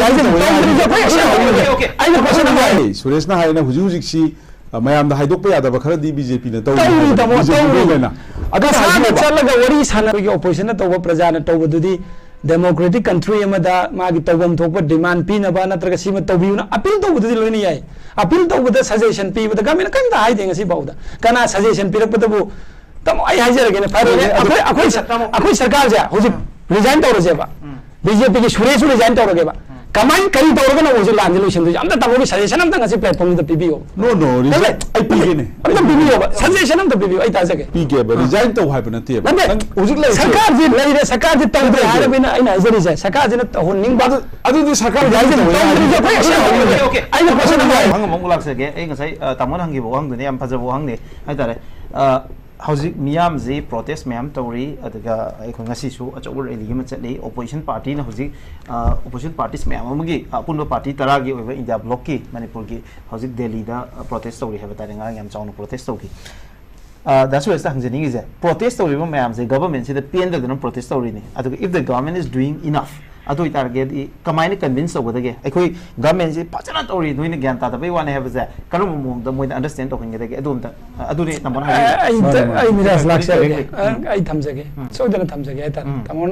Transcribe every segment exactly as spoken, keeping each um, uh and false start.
ꯑꯩꯅ ꯇꯧꯗ꯭ꯔꯤꯁꯦ ꯑꯩꯈꯣꯏ ꯑꯁꯦꯡꯕ ꯍꯥꯏꯕꯅꯦ꯫ Okay, okay. ꯑꯩꯅ ꯄꯣꯠꯁꯛ ꯑꯃ ꯍꯥꯏ꯫ ꯍꯥꯏ, ꯁꯨꯔꯦꯁꯅ ꯍꯥꯏꯅ ꯍꯧꯖꯤꯛ ꯍꯧꯖꯤꯛꯁꯤ ꯑ, ꯃꯌꯥꯝꯗ ꯍꯥꯏꯗꯣꯛꯄ ꯌꯥꯗꯕ ꯈꯔꯗꯤ ꯕꯤ ꯖꯦ ꯄꯤꯅ ꯇꯧꯔꯤ ꯇꯧꯔꯤ, ꯍꯥꯏꯕ, ꯇꯥꯃꯣ, ꯕꯤ ꯖꯦ ꯄꯤ ꯇꯧꯔꯤ꯫ ꯒꯣꯔꯃꯦꯟꯅ꯫ ꯑꯗꯨꯅ ꯀꯁꯥꯗ ꯍꯥꯏꯕꯤꯌꯨꯕ꯫ ꯆꯠꯂꯒ ꯋꯥꯔꯤ ꯁꯥꯟꯅꯕꯒꯤ ꯑꯣꯄꯣꯖꯤꯁꯟꯅ ꯇꯧꯕ, ꯄ꯭ꯔꯖꯥꯅ ꯇꯧꯕꯗꯨꯗꯤ ꯗꯦꯃꯣꯀ꯭ꯔꯦꯇꯤꯛ ꯀꯟꯇ꯭ꯔꯤ ꯑꯃꯗ ꯃꯥꯒꯤ ꯇꯧꯐꯝ ꯊꯣꯛꯄ ꯗꯤꯃꯥꯟ ꯄꯤꯅꯕ ꯅꯠꯇ꯭ꯔꯒ ꯁꯤꯃ ꯇꯧꯕꯤꯌꯨꯅ ꯑꯄꯤꯜ ꯇꯧꯕꯗꯨꯗꯤ ꯂꯣꯏꯅ ꯌꯥꯏ꯫ ꯑꯄꯤꯜ ꯇꯧꯕꯗ ꯁꯖꯦꯁꯟ ꯄꯤꯕꯗ ꯒꯃꯦꯟꯅ ꯀꯔꯤꯝꯇ ꯍꯥꯏꯗꯦ ꯉꯁꯤ ꯐꯥꯎꯗ꯫ ꯀꯅꯥ ꯁꯖꯦꯁꯟ ꯄꯤꯔꯛꯄꯗ ꯇꯥꯃꯣ, ꯑꯩ ꯍꯥꯏꯖꯔꯒꯦꯅꯦ, ꯐꯔꯦꯅꯦ, ꯑꯗꯨ ꯑꯩꯈꯣꯏ, ꯑꯩꯈꯣꯏ ꯁ-, ꯇꯥꯃꯣ꯫ ꯑꯩꯈꯣꯏ ꯁꯔꯀꯥꯔꯁꯦ ꯍꯧꯖꯤꯛ ꯔꯤꯖꯥꯏꯟ ꯇꯧꯔꯁꯦꯕ꯫ ꯕꯤ ꯖꯦ ꯄꯤꯒꯤ ꯁꯨꯔꯦꯁꯁꯨ ꯔꯤꯖꯥꯏꯟ ꯇꯧꯔꯒꯦꯕ꯫ ꯀꯃꯥꯏꯅ, ꯀꯔꯤ ꯇꯧꯔꯒꯅꯣ ꯍꯧꯖꯤꯛ ꯂꯥꯟꯁꯦ ꯂꯣꯏꯁꯤꯟꯗꯣꯏꯁꯦ? ꯑꯝꯇ ꯇꯥꯃꯣꯒꯤ ꯁꯖꯦꯁꯟ ꯑꯝꯇ ꯉꯁꯤ ꯄ꯭ꯂꯦꯠꯐꯣꯝꯁꯤꯗ ꯄꯤꯕꯤꯌꯣ꯫ No, no, ꯔꯤꯖꯥꯏꯟ ꯑꯩ ꯄꯤꯒꯦꯅꯦ꯫ ꯑꯝꯇ ꯄꯤꯕꯤꯌꯣꯕ, ꯁꯖꯦꯁꯟ ꯑꯝꯇ ꯄꯤꯕꯤꯌꯣ, ꯑꯩ ꯇꯥꯖꯒꯦ꯫ ꯄꯤꯒꯦꯕ, ꯔꯤꯖꯥꯏꯟ ꯇꯧ ꯍꯥꯏꯕ ꯅꯠꯇꯦꯕ꯫ ꯅꯠꯇꯦ, ꯅꯪ ꯍꯧꯖꯤꯛ ꯂꯩꯔꯤꯁꯦ꯫ ꯁꯔꯀꯥꯔꯁꯤ ꯂꯩꯔꯦ, ꯁꯔꯀꯥꯔꯁꯤ ꯇꯧꯗꯦ ꯍꯥꯏꯔꯕꯅꯤꯅ ꯑꯩꯅ ꯍꯥꯏꯖꯔꯤꯁꯦ, ꯁꯔꯀꯥꯔꯁꯤꯅ ꯇꯧꯍꯟꯅꯤꯡꯕ꯫ ꯑꯗꯨ-, ꯑꯗꯨꯗꯤ ꯁꯔꯀꯥꯔ ꯔꯤꯖꯥꯏꯟ ꯇꯧꯕ ꯇꯧꯗ꯭ꯔꯤꯁꯦ ꯌꯥꯏ꯫ ꯑꯩꯈꯣꯏ ꯑꯁꯦꯡꯕ ꯍꯥꯏꯕꯅꯦ꯫ ꯑꯩꯅ ꯄꯣꯠꯁꯛ ꯑꯃ ꯍꯥꯏ-, ꯍꯪꯉꯝꯃꯨ ꯂꯥꯛꯆꯒꯦ꯫ ꯑꯩ ꯉꯁꯥꯏ, ꯑ, ꯇꯥꯃꯣꯅ ꯍꯪꯈꯤꯕ ꯋꯥꯍꯪꯗꯨꯅꯦ, ꯌꯥꯝ ꯐꯖꯕ ꯋꯥꯍꯪꯅꯦ ꯍꯥꯏꯇꯥꯔꯦ꯫ ꯑ, ꯍꯧꯖꯤꯛ ꯃꯤꯌꯥꯝꯁꯤ ꯄ꯭ꯔꯣꯇꯦꯁ ꯃꯌꯥꯝ ꯇꯧꯔꯤ, ꯑꯗꯨꯒ ꯑꯩꯈꯣꯏ ꯉꯁꯤꯁꯨ ꯑꯆꯧꯕ ꯔꯦꯂꯤ ꯑꯃ ꯆꯠꯂꯤ꯫ ꯑꯣꯄꯣꯖꯤꯁꯟ ꯄꯥꯔꯇꯤꯅ ꯍꯧꯖꯤꯛ, ꯑ, ꯑꯣꯄꯣꯖꯤꯁꯟ ꯄꯥꯔꯇꯤꯁ ꯃꯌꯥꯝ ꯑꯃꯒꯤ, ꯑꯄꯨꯟꯕ ꯄꯥꯔꯇꯤ ꯇꯔꯥꯒꯤ ꯑꯣꯏꯕ ꯏꯟꯗꯤꯌꯥ ꯕ꯭ꯂꯣꯛꯀꯤ ꯃꯅꯤꯄꯨꯔꯒꯤ ꯍꯧꯖꯤꯛ ꯗꯦꯜꯂꯤꯗ, ꯑ, ꯄ꯭ꯔꯣꯇꯦꯁ ꯇꯧꯔꯤ ꯍꯥꯏꯕ ꯇꯥꯔꯦ꯫ ꯉꯔꯥꯡ ꯌꯥꯝ ꯆꯥꯎꯅ ꯄ꯭ꯔꯣꯇꯦꯁ ꯇꯧꯈꯤ꯫ ꯑ, ꯗꯥ ꯁꯨꯔꯦꯁꯇ ꯍꯪꯖꯅꯤꯡꯉꯤꯁꯦ, ꯄ꯭ꯔꯣꯇꯦꯁ ꯇꯧꯔꯤꯕ ꯃꯌꯥꯝꯁꯦ ꯒꯚꯔꯟꯃꯦꯟꯁꯤꯗ ꯄꯦꯟꯗꯗꯅ ꯄ꯭ꯔꯣꯇꯦꯁ ꯇꯧꯔꯤꯅꯤ, ꯑꯗꯨꯒ if the government is doing enough, ꯑꯗꯨ ꯑꯣꯏꯇꯥꯔꯒꯗꯤ ꯀꯃꯥꯏꯅ ꯀꯟꯚꯤꯟꯁ ꯇꯧꯒꯗꯒꯦ? ꯑꯩꯈꯣꯏ ꯒꯚꯔꯟꯃꯦꯟꯁꯤ ꯐꯖꯅ ꯇꯧꯔꯤ, ꯅꯣꯏꯅ ꯒ꯭ꯌꯥꯟ ꯇꯥꯗꯕꯩ ꯋꯥꯅꯤ ꯍꯥꯏꯕꯁꯦ ꯀꯔꯝꯕ ꯃꯑꯣꯡꯗ ꯃꯣꯏꯗ ꯑꯟꯗꯔꯁ꯭ꯇꯦꯟ ꯇꯧꯍꯟꯒꯗꯒꯦ? ꯑꯗꯨ ꯑꯝꯇ, ꯑ, ꯑꯗꯨꯅꯤ ꯇꯥꯃꯣꯅ ꯍꯥꯏꯕꯤꯌꯨ꯫ ꯑꯩ, ꯑꯩ, ꯑꯩ ꯅꯤꯔꯥꯖ ꯂꯥꯛꯆꯔꯒꯦ꯫ Directly. ꯑ, ꯑꯩ ꯊꯝꯖꯒꯦ꯫ ꯁꯣꯏꯗꯅ ꯊꯝꯖꯒꯦ ꯍꯥꯏꯇꯥꯔꯦ꯫ ꯇꯥꯃꯣ,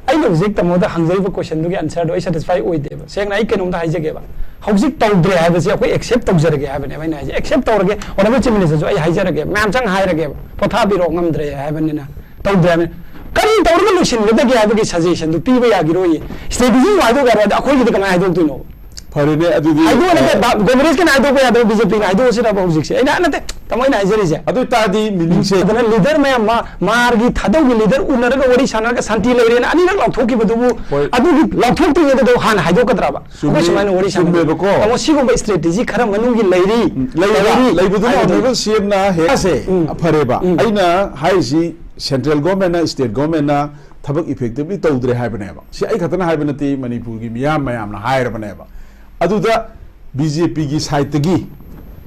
ꯑꯩꯅ ꯍꯧꯖꯤꯛ ꯇꯥꯃꯣꯗ ꯍꯪꯖꯔꯤꯕ ꯀꯣꯏꯁꯟꯗꯨꯒꯤ ꯑꯟꯁꯔꯗꯣ ꯑꯩ ꯁꯦꯇꯤꯁꯐꯥꯏ ꯑꯣꯏꯗꯦꯕ꯫ ꯁꯦꯡꯅ ꯑꯩ ꯀꯩꯅꯣꯝꯇ ꯍꯥꯏꯖꯒꯦꯕ꯫ ꯍꯧꯖꯤꯛ ꯇꯧꯗ꯭ꯔꯦ ꯍꯥꯏꯕꯁꯦ ꯑꯩꯈꯣꯏ ꯑꯦꯛꯁꯦꯞ ꯇꯧꯖꯔꯒꯦ ꯍꯥꯏꯕꯅꯦꯕ ꯑꯩꯅ ꯍꯥꯏꯁꯦ꯫ ꯑꯦꯛꯁꯦꯞ ꯇꯧꯔꯒꯦ, ꯑꯣꯅꯔꯦꯕꯜ ꯆꯤꯐ ꯃꯤꯅꯤꯁꯇꯔꯁꯨ ꯑꯩ ꯍꯥꯏꯖꯔꯒꯦ, ꯃꯌꯥꯝ ꯆꯪ ꯍꯥꯏꯔꯒꯦꯕ, ꯄꯣꯊꯥꯕꯤꯔꯣ, ꯉꯝꯗ꯭ꯔꯦ ꯍꯥꯏꯕꯅꯤꯅ, ꯇꯧꯗ꯭ꯔꯦ ꯍꯥꯏꯕꯅꯤꯅ꯫ ꯀꯔꯤ ꯇꯧꯔꯒ ꯂꯣꯏꯁꯤꯟꯒꯗꯒꯦ ꯍꯥꯏꯕꯒꯤ ꯁꯖꯦꯁꯟꯗꯨ ꯄꯤꯕ ꯌꯥꯈꯤꯔꯣꯏꯌꯦ꯫ ꯁ꯭ꯇ꯭ꯔꯦꯇꯦꯖꯤ ꯍꯥꯏꯗꯣꯛꯄ ꯌꯥꯔꯣꯏ, ꯑꯗ ꯑꯩꯈꯣꯏꯒꯤꯗꯤ ꯀꯃꯥꯏꯅ ꯍꯥꯏꯗꯣꯛꯇꯣꯏꯅꯣ? ꯐꯔꯦꯅꯦ, ꯑꯗꯨꯗꯤ, ꯍꯥꯏꯗꯣꯛꯑꯒ ꯑ, ꯕ-, ꯀꯣꯡꯒ꯭ꯔꯦꯁꯀꯤꯅ ꯍꯥꯏꯗꯣꯛꯄ ꯌꯥꯗꯕ, ꯕꯤ ꯖꯦ ꯄꯤꯅ ꯍꯥꯏꯗꯣꯛꯑꯁꯤꯔꯕ ꯍꯧꯖꯤꯛꯁꯦ? ꯑꯩꯅ ꯅꯠꯇꯦ, ꯇꯥꯃꯣ, ꯑꯩꯅ ꯍꯥꯏꯖꯔꯤꯁꯦ꯫ ꯑꯗꯨ ꯑꯣꯏꯇꯥꯔꯗꯤ ꯃꯤꯅꯤꯡꯁꯦ ꯑꯗꯨꯅ ꯂꯤꯗꯔ ꯃꯌꯥꯝ ꯃꯥ-, ꯃꯥꯔꯒꯤ ꯊꯥꯗꯧꯒꯤ ꯂꯤꯗꯔ ꯎꯅꯔꯒ ꯋꯥꯔꯤ ꯁꯥꯟꯅꯔꯒ ꯁꯥꯟꯇꯤ ꯂꯩꯔꯦꯅ ꯑꯅꯤꯔꯛ ꯂꯥꯎꯊꯣꯛꯈꯤꯕꯗꯨꯕꯨ, ꯍꯣꯏ꯫ ꯑꯗꯨꯒꯤ ꯂꯥꯎꯊꯣꯛꯇ꯭ꯔꯤꯉꯩꯗꯗꯣ ꯍꯥꯟꯅ ꯍꯥꯏꯗꯣꯛꯀꯗ꯭ꯔꯕ? ꯆꯨꯝꯃꯤ-, ꯑꯩꯈꯣꯏ ꯁꯨꯃꯥꯏꯅ ꯋꯥꯔꯤ ꯁꯥꯟꯅꯕ꯫ ꯆꯨꯝꯃꯦꯕꯀꯣ꯫ ꯇꯥꯃꯣ, ꯁꯤꯒꯨꯝꯕ ꯁ꯭ꯇ꯭ꯔꯦꯇꯦꯖꯤ ꯈꯔ ꯃꯅꯨꯡꯒꯤ ꯂꯩꯔꯤ꯫ ꯂꯩꯕ, ꯂꯩꯔꯤ꯫ ꯂꯩꯕꯗꯨꯅ ꯍꯥꯏꯕꯗꯤ ꯑꯣꯅꯔꯦꯕꯜ ꯁꯤ ꯑꯦꯝꯅ ꯍꯦꯛ ꯁꯦ, ꯎꯝ꯫ ꯐꯔꯦꯕ꯫ ꯎꯝ꯫ ꯑꯩꯅ ꯍꯥꯏꯔꯤꯁꯤ ꯁꯦꯟꯇ꯭ꯔꯦꯜ ꯒꯣꯔꯃꯦꯟꯅ, ꯁ꯭ꯇꯦꯠ ꯒꯣꯔꯃꯦꯟꯅ ꯊꯕꯛ ꯏꯐꯦꯛꯇꯤꯚꯂꯤ ꯇꯧꯗ꯭ꯔꯦ ꯍꯥꯏꯕꯅꯦꯕ꯫ ꯁꯤ ꯑꯩ ꯈꯛꯇꯅ ꯍꯥꯏꯕ ꯅꯠꯇꯦ, ꯃꯅꯤꯄꯨꯔꯒꯤ ꯃꯤꯌꯥꯝ ꯃꯌꯥꯝꯅ ꯍꯥꯏꯔꯕꯅꯦꯕ꯫ ꯑꯗꯨꯗ ꯕꯤ ꯖꯦ ꯄꯤꯒꯤ ꯁꯥꯏꯠꯇꯒꯤ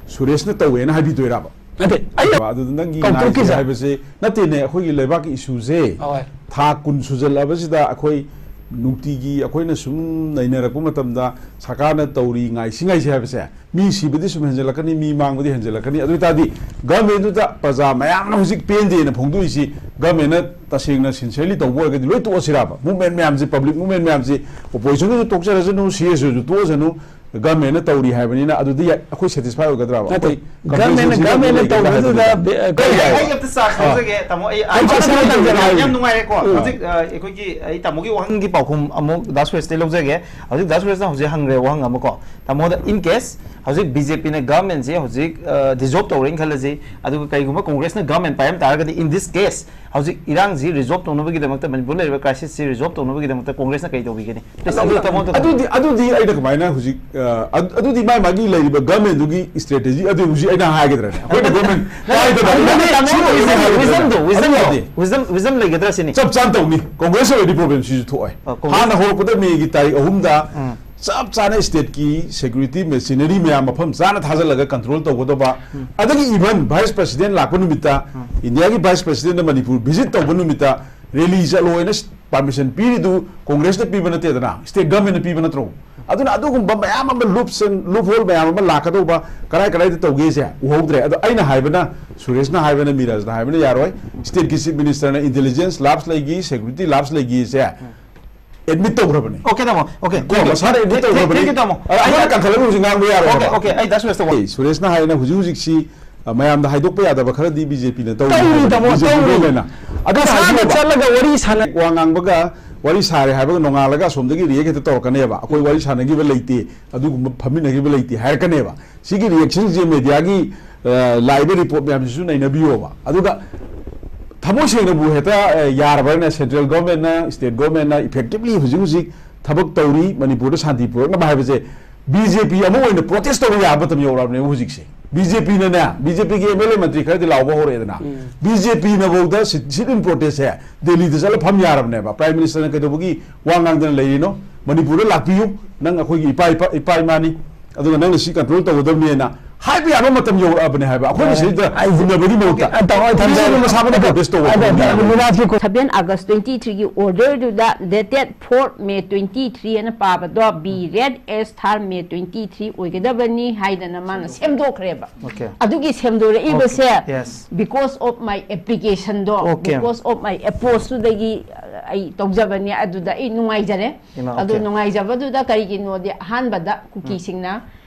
ꯁꯨꯔꯦꯁꯅ ꯇꯧꯋꯦꯅ ꯍꯥꯏꯕꯤꯗꯣꯏꯔꯕ? ꯅꯠꯇꯦ, ꯑꯩꯅ ꯑꯗꯨꯗ ꯅꯪꯒꯤ ꯀꯧꯊꯣꯛꯈꯤꯁꯦ꯫ ꯉꯥꯏꯁꯦ ꯍꯥꯏꯕꯁꯦ ꯅꯠꯇꯦꯅꯦ, ꯑꯩꯈꯣꯏꯒꯤ ꯂꯩꯕꯥꯛꯀꯤ ꯏꯁꯨꯁꯦ ꯍꯣꯏ꯫ ꯊꯥ ꯀꯨꯟ ꯁꯨꯖꯜꯂꯛꯑꯕꯁꯤꯗ ꯑꯩꯈꯣꯏ ꯅꯨꯡꯇꯤꯒꯤ ꯑꯩꯈꯣꯏꯅ ꯁꯨꯝ ꯅꯩꯅꯔꯛꯄ ꯃꯇꯝꯗ ꯁꯔꯀꯥꯔꯅ ꯇꯧꯔꯤ ꯉꯥꯏꯁꯤ ꯉꯥꯏꯁꯤ ꯍꯥꯏꯕꯁꯦ, ꯃꯤ ꯁꯤꯕꯗꯤ ꯁꯨꯝ ꯍꯦꯟꯖꯜꯂꯛꯀꯅꯤ, ꯃꯤ ꯃꯥꯡꯕꯗꯤ ꯍꯦꯟꯖꯜꯂꯛꯀꯅꯤ꯫ ꯑꯗꯨ ꯑꯣꯏꯇꯥꯔꯗꯤ ꯒꯚꯔꯟꯃꯦꯟꯗꯨꯗ ꯄ꯭ꯔꯖꯥ ꯃꯌꯥꯝꯅ ꯍꯧꯖꯤꯛ ꯄꯦꯟꯗꯦꯅ ꯐꯣꯡꯗꯣꯛꯏꯁꯤ ꯒꯚꯔꯟꯃꯦꯟꯅ ꯇꯁꯦꯡꯅ ꯁꯤꯟꯁꯤꯌꯔꯂꯤ ꯇꯧꯕ ꯑꯣꯏꯔꯒꯗꯤ ꯂꯣꯏ ꯇꯣꯛꯑꯁꯤꯔꯕ? ꯃꯨꯚꯃꯦꯟ ꯃꯌꯥꯝꯁꯦ, ꯄꯕ꯭ꯂꯤꯛ ꯃꯨꯚꯃꯦꯟ ꯃꯌꯥꯝꯁꯦ, ꯑꯣꯄꯣꯖꯤꯁꯟꯗꯨꯁꯨ ꯇꯣꯛꯆꯔꯁꯅꯨ, ꯁꯤ ꯑꯦꯁ ꯌꯨꯁꯨ ꯇꯣꯛꯑꯁꯅꯨ, ꯒꯚꯔꯟꯃꯦꯟꯅ ꯇꯧꯔꯤ ꯍꯥꯏꯕꯅꯤꯅ ꯑꯗꯨꯗꯤ ꯑꯩꯈꯣꯏ ꯁꯦꯇꯤꯁꯐꯥꯏ ꯑꯣꯏꯒꯗ꯭ꯔꯕ? ꯅꯠꯇꯦ, ꯑꯩꯈꯣꯏ ꯒꯚꯔꯟꯃꯦꯟꯅ, ꯀꯝꯄꯦꯟꯁꯦꯁꯟ ꯒꯚꯔꯟꯃꯦꯟꯅ ꯂꯩꯒꯗ꯭ꯔꯥ ꯇꯧꯕꯗꯨꯗ ꯍꯥꯏꯕꯅꯤꯗ? ꯕꯦ-, ꯑ, ꯀꯩ ꯑꯩ, ꯑꯩ ꯍꯥꯏꯕꯅꯣ? ꯑꯝꯇ ꯆꯥ ꯑꯥ꯫ ꯁꯣꯏꯖꯒꯦ, ꯇꯥꯃꯣ, ꯑꯩ, ꯑꯩ ꯑꯩ ꯆꯥ ꯁꯣꯏꯖꯒꯦ꯫ ꯌꯥꯝ ꯅꯨꯡꯉꯥꯏꯔꯦꯀꯣ꯫ ꯎꯝ꯫ ꯍꯧꯖꯤꯛ, ꯑ, ꯑꯩꯈꯣꯏꯒꯤ, ꯑꯩ ꯇꯥꯃꯣꯒꯤ ꯋꯥꯍꯪꯒꯤ ꯄꯥꯎꯈꯨꯝ ꯑꯃꯨꯛ ꯗꯥ ꯁꯨꯔꯦꯁꯇꯩ ꯂꯧꯖꯒꯦ꯫ ꯍꯧꯖꯤꯛ ꯗꯥ ꯁꯨꯔꯦꯁꯅ ꯍꯧꯖꯤꯛ ꯍꯪꯈ꯭ꯔꯦ ꯋꯥꯍꯪ ꯑꯃꯀꯣ꯫ ꯇꯥꯃꯣꯗ, in case ꯍꯧꯖꯤꯛ ꯕꯤ ꯖꯦ ꯄꯤꯅ ꯒꯚꯔꯟꯃꯦꯟꯁꯦ ꯍꯧꯖꯤꯛ, ꯑ, ꯗꯤꯖꯣꯜꯕ ꯇꯧꯔꯦꯅ ꯈꯜꯂꯁꯤ, ꯑꯗꯨꯒ ꯀꯩꯒꯨꯝꯕ ꯀꯣꯡꯒ꯭ꯔꯦꯁꯅ ꯒꯚꯔꯟꯃꯦꯟ ꯄꯥꯏꯔꯝ ꯇꯥꯔꯒꯗꯤ, in this case, ꯍꯧꯖꯤꯛ ꯏꯔꯥꯡꯁꯤ ꯔꯤꯖꯣꯜꯕ ꯇꯧꯅꯕꯒꯤꯗꯃꯛꯇ, ꯃꯅꯤꯄꯨꯔ ꯂꯩꯔꯤꯕ ꯀ꯭ꯔꯥꯏꯁꯤꯁꯁꯤ ꯔꯤꯖꯣꯜꯕ ꯇꯧꯅꯕꯒꯤꯗꯃꯛꯇ ꯀꯣꯡꯒ꯭ꯔꯦꯁꯅ ꯀꯩ ꯇꯧꯕꯤꯒꯅꯤ? Please, ꯑꯗꯨ ꯇꯥꯃꯣ ꯑꯝꯇ ꯑꯗꯨꯗꯤ, ꯑꯗꯨꯗꯤ ꯑꯩꯅ ꯀꯃꯥꯏꯅ ꯍꯧꯖꯤꯛ, ꯑ, ꯑꯗꯨ-, ꯑꯗꯨꯗꯤ ꯃꯥꯏ ꯃꯥꯒꯤ ꯂꯩꯔꯤꯕ ꯒꯚꯔꯟꯃꯦꯟꯗꯨꯒꯤ ꯁ꯭ꯇ꯭ꯔꯦꯇꯦꯖꯤ ꯑꯗꯨ ꯍꯧꯖꯤꯛ ꯑꯩꯅ ꯍꯥꯏꯒꯗ꯭ꯔꯅꯦ? ꯑꯩꯈꯣꯏꯅ ꯒꯚꯔꯟꯃꯦꯟ ꯄꯥꯏꯗꯕ ꯑꯗꯨꯅꯦ, ꯇꯥꯃꯣ, ꯁꯤ ꯇꯧꯒꯅꯤ ꯍꯥꯏꯒꯗ꯭ꯔꯅꯦ? ꯋꯤꯖꯟꯗꯣ, ꯑꯗꯨ ꯋꯤꯖꯟꯗꯣ, ꯌꯥꯗꯦ꯫ ꯋꯤꯖꯟ, ꯋꯤꯖꯟ ꯂꯩꯒꯗ꯭ꯔꯥ ꯁꯤꯅꯤ? ꯆꯞ ꯆꯥꯅ ꯇꯧꯅꯤ꯫ ꯀꯣꯡꯒ꯭ꯔꯦꯁ ꯑꯣꯏꯔꯗꯤ ꯄ꯭ꯔꯣꯕ꯭ꯂꯦꯝ ꯁꯤꯁꯨ ꯊꯣꯛꯑꯣꯏ꯫ ꯑ, ꯀꯣꯡꯒ꯭ꯔꯦꯁ ꯍꯥꯟꯅ ꯍꯧꯔꯛꯄꯗ ꯃꯦꯒꯤ ꯇꯥꯔꯤꯛ ꯑꯍꯨꯝꯗ ꯎꯝ꯫ ꯆꯞ ꯆꯥꯅ ꯁ꯭ꯇꯦꯠꯀꯤ ꯁꯦꯀ꯭ꯌꯨꯔꯤꯇꯤ ꯃꯦꯁꯤꯅꯔꯤ ꯃꯌꯥꯝ ꯃꯐꯝ ꯆꯥꯅ ꯊꯥꯖꯤꯜꯂꯒ ꯀꯟꯇ꯭ꯔꯣꯜ ꯇꯧꯒꯗꯕ, ꯎꯝ꯫ ꯑꯗꯒꯤ even ꯚꯥꯏꯁ ꯄ꯭ꯔꯁꯤꯗꯦꯟ ꯂꯥꯛꯄ ꯅꯨꯃꯤꯠꯇ, ꯎꯝ꯫ ꯏꯟꯗꯤꯌꯥꯒꯤ ꯚꯥꯏꯁ ꯄ꯭ꯔꯁꯤꯗꯦꯟꯅ ꯃꯅꯤꯄꯨꯔ ꯚꯤꯖꯤꯠ ꯇꯧꯕ ꯅꯨꯃꯤꯠꯇ ꯔꯦꯂꯤ ꯆꯠꯂꯣ ꯍꯥꯏꯅ ꯄꯥꯔꯃꯤꯁꯟ ꯄꯤꯔꯤꯗꯨ ꯀꯣꯡꯒ꯭ꯔꯦꯁꯅ ꯄꯤꯕ ꯅꯠꯇꯦꯗꯅ, ꯁ꯭ꯇꯦꯠ ꯒꯚꯔꯟꯃꯦꯟꯠꯅ ꯄꯤꯕ ꯅꯠꯇ꯭ꯔꯣ? ꯑꯗꯨꯅ ꯑꯗꯨꯒꯨꯝꯕ ꯃꯌꯥꯝ ꯑꯃ, ꯂꯨꯞꯁ ꯑꯦꯟ ꯂꯨꯞ ꯍꯣꯜ ꯃꯌꯥꯝ ꯑꯃ ꯂꯥꯛꯀꯗꯧꯕ, ꯀꯗꯥꯏ ꯀꯗꯥꯏꯗ ꯇꯧꯒꯦꯁꯦ ꯎꯍꯧꯗ꯭ꯔꯦ꯫ ꯑꯗꯣ ꯑꯩꯅ ꯍꯥꯏꯕꯅ, ꯁꯨꯔꯦꯁꯅ ꯍꯥꯏꯕꯅ, ꯃꯤꯔꯥꯖꯅ ꯍꯥꯏꯕꯅ ꯌꯥꯔꯣꯏ꯫ ꯁ꯭ꯇꯦꯠꯀꯤ ꯆꯤꯐ ꯃꯤꯅꯤꯁꯇꯔꯅ ꯏꯟꯇꯦꯂꯤꯖꯦꯟꯁ ꯂꯥꯞꯁ ꯂꯩꯈꯤ, ꯁꯦꯀ꯭ꯌꯨꯔꯤꯇꯤ ꯂꯥꯞꯁ ꯂꯩꯈꯤꯁꯦ ꯑꯦꯗꯃꯤꯠ ꯇꯧꯈ꯭ꯔꯕꯅꯤ꯫ ꯑꯣꯀꯦ, ꯇꯥꯃꯣ꯫ ꯑꯣꯀꯦ, ꯀꯣ, thank you꯫ ꯃꯁꯥꯅ ꯑꯦꯗꯃꯤꯠ ꯊꯦꯡ-, ꯇꯧꯈ꯭ꯔꯕꯅꯤ꯫ Thank you, ꯇꯥꯃꯣ꯫ ꯑ, ꯑꯩꯈꯣꯏꯅ ꯑꯩ ꯀꯟꯈꯠꯂꯒ ꯍꯧꯖꯤꯛ ꯉꯥꯡꯕ ꯌꯥꯔꯣꯏ ꯑꯣꯀꯦ, ꯍꯥꯏꯕ꯫ ꯑꯣꯀꯦ, ꯑꯩ ꯗꯥ ꯁꯨꯔꯦꯁꯇ ꯋꯥ- ꯑꯦ, ꯁꯨꯔꯦꯁꯅ ꯍꯥꯏꯅ ꯍꯧꯖꯤꯛ ꯍꯧꯖꯤꯛꯁꯤ, ꯑ, ꯃꯌꯥꯝꯗ ꯍꯥꯏꯗꯣꯛꯄ ꯌꯥꯗꯕ ꯈꯔꯗꯤ ꯕꯤ ꯖꯦ ꯄꯤꯅ ꯇꯧꯔꯤ ꯇꯧꯔꯤ, ꯍꯥꯏꯕ꯫ ꯇꯥꯃꯣ, ꯕꯤ ꯖꯦ ꯄꯤ ꯇꯧꯔꯤ꯫ ꯒꯣꯔꯃꯦꯟꯅ꯫ ꯑꯗꯨ ꯃꯁꯥꯅ ꯍꯥꯏꯕꯤꯌꯨꯕ꯫ ꯆꯠꯂꯒ ꯋꯥꯔꯤ ꯁꯥꯟꯅ- ꯋꯥ ꯉꯥꯡꯕꯒ ꯋꯥꯔꯤ ꯁꯥꯔꯦ ꯍꯥꯏꯕꯒ ꯅꯣꯡꯉꯥꯜꯂꯒ ꯑꯁꯣꯝꯗꯒꯤ ꯔꯤꯌꯦꯛ ꯍꯦꯛꯇ ꯇꯧꯔꯛꯀꯅꯦꯕ꯫ ꯑꯩꯈꯣꯏ ꯋꯥꯔꯤ ꯁꯥꯟꯅꯈꯤꯕ ꯂꯩꯇꯦ, ꯑꯗꯨꯒꯨꯝꯕ ꯐꯝꯃꯤꯟꯅꯈꯤꯕ ꯂꯩꯇꯦ ꯍꯥꯏꯔꯛꯀꯅꯦꯕ꯫ ꯁꯤꯒꯤ ꯔꯤꯌꯦꯛꯁꯟꯁꯦ ꯃꯦꯗꯤꯌꯥꯒꯤ, ꯑ, ꯂꯥꯛꯏꯕ ꯔꯤꯄꯣꯔꯠ ꯃꯌꯥꯝꯁꯤꯁꯨ ꯅꯩꯅꯕꯤꯌꯣꯕ꯫ ꯑꯗꯨꯒ ꯊꯃꯣꯏ ꯁꯦꯡꯅꯕꯨ ꯍꯦꯛꯇ, ꯑ, ꯌꯥꯔꯕ꯭ꯔꯅꯦ? ꯁꯦꯟꯇ꯭ꯔꯦꯜ ꯒꯣꯔꯃꯦꯟꯅ, ꯁ꯭ꯇꯦꯠ ꯒꯣꯔꯃꯦꯟꯅ ꯏꯐꯦꯛꯇꯤꯕꯂꯤ ꯍꯧꯖꯤꯛ ꯍꯧꯖꯤꯛ ꯊꯕꯛ ꯇꯧꯔꯤ ꯃꯅꯤꯄꯨꯔꯗ ꯁꯥꯟꯇꯤ ꯄꯨꯔꯛꯅꯕ ꯍꯥꯏꯕꯁꯦ ꯕꯤ ꯖꯦ ꯄꯤ ꯑꯃ ꯑꯣꯏꯅ ꯄ꯭ꯔꯣꯇꯦꯁ ꯇꯧꯕ ꯌꯥꯕ ꯃꯇꯝ ꯌꯧꯔꯛꯑꯕꯅꯦꯕ ꯍꯧꯖꯤꯛꯁꯦ꯫ ꯕꯤ ꯖꯦ ꯄꯤꯅꯅꯦ, ꯕꯤ ꯖꯦ ꯄꯤꯒꯤ ꯑꯦꯝ ꯑꯦꯜ ꯑꯦ ꯃꯟꯇ꯭ꯔꯤ ꯈꯔꯗꯤ ꯂꯥꯎꯕ ꯍꯧꯔꯛꯑꯦꯗꯅ, ꯎꯝ꯫ ꯕꯤ ꯖꯦ ꯄꯤꯅꯐꯧꯗ ꯁꯤꯠ, ꯁꯤꯠ ꯏꯟ ꯄ꯭ꯔꯣꯇꯦꯁꯁꯦ ꯗꯦꯜꯂꯤꯗ ꯆꯠꯂ ꯐꯝ ꯌꯥꯔꯕꯅꯦꯕ꯫ ꯄ꯭ꯔꯥꯏꯝ ꯃꯤꯅꯤꯁꯇꯔꯅ ꯀꯩꯗꯧꯕꯒꯤ ꯋꯥ ꯉꯥꯡꯗꯅ ꯂꯩꯔꯤꯅꯣ? ꯃꯅꯤꯄꯨꯔꯗ ꯂꯥꯛꯄꯤꯌꯨ, ꯅꯪ ꯑꯩꯈꯣꯏꯒꯤ ꯏꯄꯥ, ꯏꯄꯥ, ꯏꯄꯥ ꯏꯃꯥꯅꯤ, ꯑꯗꯨꯒ ꯅꯪꯅ ꯁꯤ ꯀꯟꯇ꯭ꯔꯣꯜ ꯇꯧꯒꯗꯕꯅꯦꯅ ꯍꯥꯏꯕ ꯌꯥꯕ ꯃꯇꯝ ꯌꯧꯔꯛꯑꯕꯅꯦ ꯍꯥꯏꯕ꯫ ꯑꯩꯈꯣꯏꯅ ꯁꯤꯗ ꯍꯨꯟꯅꯕꯒꯤ ꯃꯍꯨꯠꯇ ꯑꯗꯣ ꯑꯩ ꯊꯝꯖꯔꯦ꯫ ꯃꯁꯥ ꯃꯊꯟꯇ ꯄ꯭ꯔꯣꯇꯦꯁ ꯇꯧꯕ ꯑꯗꯣ ꯍꯧꯔꯕꯅꯦ ꯍꯥꯏꯕ꯫ ꯃꯤꯅꯥꯁꯀꯤ ꯈꯨ- seven August twenty three ꯒꯤ order ꯗꯨꯗ dated four May twenty three ꯑꯅ ꯄꯥꯕꯗꯣ be read as Thar May twenty three ꯑꯣꯏꯒꯗꯕꯅꯤ ꯍꯥꯏꯗꯅ ꯃꯥꯅ ꯁꯦꯝꯗꯣꯛꯈ꯭ꯔꯦꯕ꯫ Okay. ꯑꯗꯨꯒꯤ ꯁꯦꯝꯗꯣꯔꯛꯏꯕꯁꯦ Okay. Yes. Because of my application ꯗꯣ, Okay. Because of my approach ꯇꯨꯗꯒꯤ ꯑꯩ ꯇꯧꯖꯕꯅꯤ꯫ ꯑꯗꯨꯗ ꯑꯩ ꯅꯨꯡꯉꯥꯏꯖꯔꯦ꯫ ꯏꯃꯥ, ꯑꯗꯨ okay. ꯅꯨꯡꯉꯥꯏꯖꯕꯗꯨꯗ ꯀꯔꯤꯒꯤꯅꯣꯗꯤ ꯑꯍꯥꯟꯕꯗ ꯀꯨꯀꯤꯁꯤꯡꯅ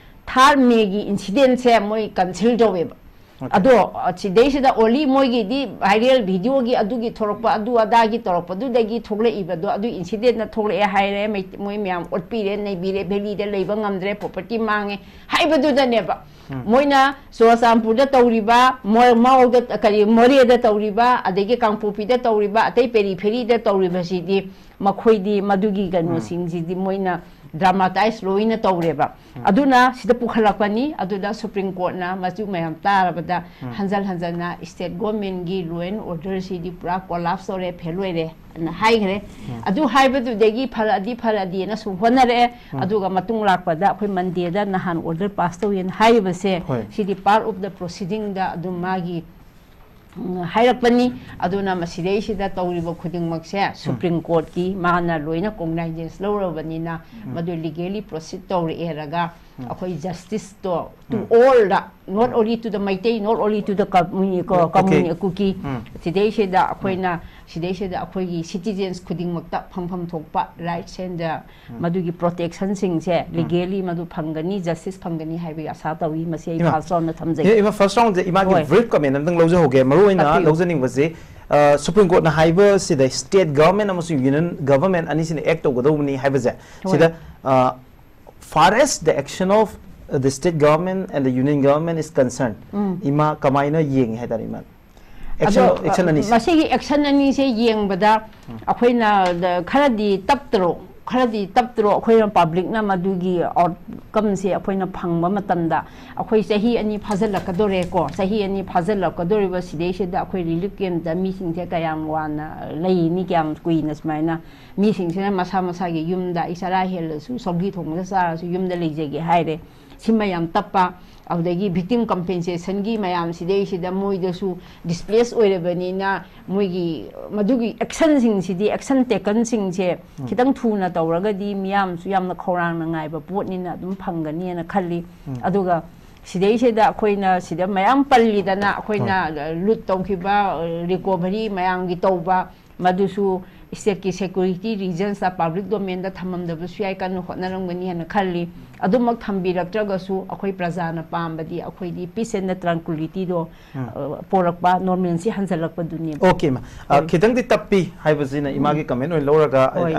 ꯊꯥꯔ ꯃꯦꯒꯤ incident ꯁꯦ ꯃꯣꯏ cancel ꯇꯧꯋꯦꯕ꯫ Okay. ꯑꯗꯣ ꯑ, ꯁꯤꯗꯩꯁꯤꯗ only ꯃꯣꯏꯒꯤꯗꯤ viral video ꯒꯤ ꯑꯗꯨꯒꯤ ꯊꯣꯛꯂꯛꯄ ꯑꯗꯨ ꯑꯗꯥꯒꯤ ꯇꯧꯔꯛꯄꯗꯨꯗꯒꯤ ꯊꯣꯛꯂꯛꯏꯕꯗꯣ ꯑꯗꯨ incident ꯅ ꯊꯣꯛꯂꯛꯑꯦ ꯍꯥꯏꯔꯦ꯫ ꯃꯩ- ꯃꯣꯏ ꯃꯌꯥꯝ ꯑꯣꯠꯄꯤꯔꯦ, ꯅꯩꯕꯤꯔꯦ, valley ꯗ ꯂꯩꯕ ꯉꯝꯗ꯭ꯔꯦ, property ꯃꯥꯡꯉꯦ ꯍꯥꯏꯕꯗꯨꯗꯅꯦꯕ꯫ ꯃꯣꯏꯅ ꯆꯨꯔꯆꯥꯟꯄꯨꯔꯗ ꯇꯧꯔꯤꯕ, ꯃꯣ- ꯃꯥꯎꯗ, ꯀꯔꯤ, ꯃꯣꯔꯦꯗ ꯇꯧꯔꯤꯕ, ꯑꯗꯒꯤ ꯀꯥꯡꯄꯣꯛꯄꯤꯗ ꯇꯧꯔꯤꯕ, ꯑꯇꯩ periphery ꯗ ꯇꯧꯔꯤꯕꯁꯤꯗꯤ ꯃꯈꯣꯏꯗꯤ ꯃꯗꯨꯒꯤ ꯀꯩꯅꯣꯁꯤꯡꯁꯤꯗꯤ ꯃꯣꯏꯅ dramatize ꯂꯣꯏꯅ ꯇꯧꯔꯦꯕ꯫ ꯑꯗꯨꯅ ꯁꯤꯗ ꯄꯨꯈꯠꯂꯛꯄꯅꯤ꯫ ꯑꯗꯨꯗ Supreme Court ꯅ ꯃꯆꯨ ꯃꯌꯥꯝ ꯇꯥꯔꯕꯗ ꯍꯟꯖꯜ ꯍꯟꯖꯟꯅ state government ꯒꯤ law and order ꯁꯤꯗꯤ ꯄꯨꯔꯥ collapse ꯇꯧꯔꯦ, fail ꯑꯣꯏꯔꯦ ꯑꯅ ꯍꯥꯏꯈ꯭ꯔꯦ꯫ ꯑꯗꯨ ꯍꯥꯏꯕꯗꯨꯗꯒꯤ ꯐꯔꯛꯑꯗꯤ ꯐꯔꯛꯑꯗꯤꯅꯁꯨ ꯍꯣꯠꯅꯔꯛꯑꯦ꯫ ꯑꯗꯨꯒ ꯃꯇꯨꯡ ꯂꯥꯛꯄꯗ ꯑꯩꯈꯣꯏ Monday ꯗ ꯅꯍꯥꯟ order pass ꯇꯧꯋꯦꯅ ꯍꯥꯏꯔꯤꯕꯁꯦ, ꯍꯣꯏ. ꯁꯤꯗꯤ part of the proceeding ꯗ ꯑꯗꯨꯝ ꯃꯥꯒꯤ ꯎꯝ, ꯍꯥꯏꯔꯛꯄꯅꯤ꯫ ꯑꯗꯨꯅ ꯃꯁꯤꯗꯩꯁꯤꯗ ꯇꯧꯔꯤꯕ ꯈꯨꯗꯤꯡꯃꯛꯁꯦ Supreme Court ꯀꯤ ꯃꯥꯅ ꯂꯣꯏꯅ cognizance ꯂꯧꯔꯕꯅꯤꯅ ꯃꯗꯨ legally proceed ꯇꯧꯔꯛꯑꯦꯔꯒ ꯑꯩꯈꯣꯏ justice to to all the, not only to the Meitei, not only to the community, Okay. community ꯀꯨꯀꯤ, ꯎꯝ. ꯁꯤꯗꯩꯁꯤꯗ ꯑꯩꯈꯣꯏꯅ ꯁꯤꯗꯩꯁꯤꯗ ꯑꯩꯈꯣꯏꯒꯤ citizens ꯈꯨꯗꯤꯡꯃꯛꯇ ꯐꯪꯐꯝ ꯊꯣꯛꯄ rights and the ꯃꯗꯨꯒꯤ protection ꯁꯤꯡꯁꯦ legally ꯃꯗꯨ ꯐꯪꯒꯅꯤ, justice ꯐꯪꯒꯅꯤ ꯍꯥꯏꯕꯒꯤ ꯑꯁꯥ ꯇꯧꯏ꯫ ꯃꯁꯤ ꯑꯩ ꯏꯃꯥ꯫ first round ꯗ ꯊꯝꯖꯒꯦ꯫ ꯑꯦ, ꯏꯃꯥ, first round ꯁꯦ ꯏꯃꯥꯒꯤ ꯍꯣꯏ꯫ Brief comment ꯑꯝꯇꯪ ꯂꯧꯖꯍꯧꯒꯦ꯫ ꯃꯔꯨ ꯑꯣꯏꯅ ꯇꯥꯛꯄꯤꯌꯨ꯫ ꯂꯧꯖꯅꯤꯡꯕꯁꯦ, ꯑ, Supreme Court ꯅ ꯍꯥꯏꯕꯁꯤꯗ state government ꯑꯃꯁꯨꯡ union government ꯑꯅꯤꯁꯤꯅ act ꯇꯧꯒꯗꯧꯕꯅꯤ ꯍꯥꯏꯕꯁꯦ, ꯍꯣꯏ꯫ ꯁꯤꯗ, ꯑ, far as the action of the state government and the union government is concerned, ꯏꯃꯥ ꯀꯃꯥꯏꯅ ꯌꯦꯡꯉꯤ ꯍꯥꯏꯇꯥꯔꯦ, ꯏꯃꯥ? Action, ꯑꯗꯣ, action ꯑꯅꯤꯁꯦ꯫ ꯃꯁꯤꯒꯤ action ꯑꯅꯤꯁꯦ ꯌꯦꯡꯕꯗ ꯑꯩꯈꯣꯏꯅ ꯗ-, ꯈꯔꯗꯤ ꯇꯞꯇ꯭ꯔꯣ? ꯈꯔꯗꯤ ꯇꯞꯇ꯭ꯔꯣ? ꯑꯩꯈꯣꯏꯅ ꯄꯕ꯭ꯂꯤꯛꯅ ꯃꯗꯨꯒꯤ ꯑꯥꯎꯠꯀꯝꯁꯦ ꯑꯩꯈꯣꯏꯅ ꯐꯪꯕ ꯃꯇꯝꯗ, ꯑꯩꯈꯣꯏ ꯆꯍꯤ ꯑꯅꯤ ꯐꯥꯖꯤꯜꯂꯛꯀꯗꯣꯔꯦꯀꯣ, ꯆꯍꯤ ꯑꯅꯤ ꯐꯥꯖꯤꯜꯂꯛꯀꯗꯣꯔꯤꯕ ꯁꯤꯗꯩꯁꯤꯗ ꯑꯩꯈꯣꯏ ꯔꯤꯂꯤꯐ ꯀꯦꯝꯞꯇ ꯃꯤꯁꯤꯡꯁꯦ ꯀꯌꯥꯝ ꯋꯥꯅ ꯂꯩꯅꯤ, ꯀꯌꯥꯝ ꯀꯨꯏꯅ ꯁꯨꯃꯥꯏꯅ ꯃꯤꯁꯤꯡꯁꯤꯅ ꯃꯁꯥ ꯃꯁꯥꯒꯤ ꯌꯨꯝꯗ, ꯑꯩ ꯆꯔꯥ ꯍꯦꯜꯂꯁꯨ ꯁꯧꯒꯤ ꯊꯣꯡꯕꯗ ꯆꯥꯔꯁꯨ ꯌꯨꯝꯗ ꯂꯩꯖꯒꯦ ꯍꯥꯏꯔꯦ꯫ ꯁꯤꯃ ꯌꯥꯝ ꯇꯞꯄ꯫ ꯑꯗꯨꯗꯒꯤ ꯚꯤꯛꯇꯤꯝ ꯀꯝꯄꯦꯟꯁꯦꯁꯟꯒꯤ ꯃꯌꯥꯝ ꯁꯤꯗꯩꯁꯤꯗ ꯃꯣꯏꯗꯁꯨ ꯗꯤꯁꯄ꯭ꯂꯦꯁ ꯑꯣꯏꯔꯕꯅꯤꯅ, ꯃꯣꯏꯒꯤ ꯃꯗꯨꯒꯤ ꯑꯦꯛꯁꯟꯁꯤꯡꯁꯤꯗꯤ, ꯑꯦꯛꯁꯟ ꯇꯦꯀꯟꯁꯤꯡꯁꯦ ꯈꯤꯇꯪ ꯊꯨꯅ ꯇꯧꯔꯒꯗꯤ ꯃꯤꯌꯥꯝꯁꯨ ꯌꯥꯝꯅ ꯈꯧꯔꯥꯡꯅ ꯉꯥꯏꯕ ꯄꯣꯠꯅꯤꯅ ꯑꯗꯨꯝ ꯐꯪꯒꯅꯤꯅ ꯈꯜꯂꯤ꯫ ꯑꯗꯨꯒ ꯁꯤꯗꯩꯁꯤꯗ ꯑꯩꯈꯣꯏꯅ ꯁꯤꯗ ꯃꯌꯥꯝ ꯄꯜꯂꯤꯗꯅ, ꯑꯩꯈꯣꯏꯅ ꯂꯨꯠ ꯇꯧꯈꯤꯕ, ꯔꯤꯀꯣꯚꯔꯤ ꯃꯌꯥꯝꯒꯤ ꯇꯧꯕ, ꯃꯗꯨꯁꯨ ꯁ꯭ꯇꯦꯠꯀꯤ ꯁꯦꯀ꯭ꯌꯨꯔꯤꯇꯤ ꯔꯤꯖꯟꯁꯇ, ꯄꯕ꯭ꯂꯤꯛ ꯗꯣꯃꯦꯟꯗ ꯊꯝꯃꯝꯗꯕꯁꯨ ꯌꯥꯏ, ꯀꯟꯅ ꯍꯣꯠꯅꯔꯝꯒꯅꯤ ꯍꯥꯏꯅ ꯈꯜꯂꯤ꯫ ꯑꯗꯨꯃꯛ ꯊꯝꯕꯤꯔꯛꯇ꯭ꯔꯒꯁꯨ ꯑꯩꯈꯣꯏ ꯄ꯭ꯔꯖꯥꯅ ꯄꯥꯝꯕꯗꯤ ꯑꯩꯈꯣꯏꯗꯤ ꯄꯤꯁ ꯑꯦꯟ ꯇ꯭ꯔꯥꯟꯀꯨꯂꯤꯇꯤꯗꯣ ꯄꯣꯔꯛꯄ, ꯅꯣꯔꯃꯦꯜꯁꯤ ꯍꯟꯖꯜꯂꯛꯄꯗꯨꯅꯦꯕ꯫ ꯑꯣꯀꯦ ꯏꯃꯥ꯫ ꯑ, ꯈꯤꯇꯪꯗꯤ ꯇꯞꯄꯤ ꯍꯥꯏꯕꯁꯤꯅ ꯏꯃꯥꯒꯤ ꯀꯃꯦꯟ ꯑꯣꯏꯅ ꯂꯧꯔꯒ ꯑꯩ- ꯍꯣꯏ꯫ ꯑꯩ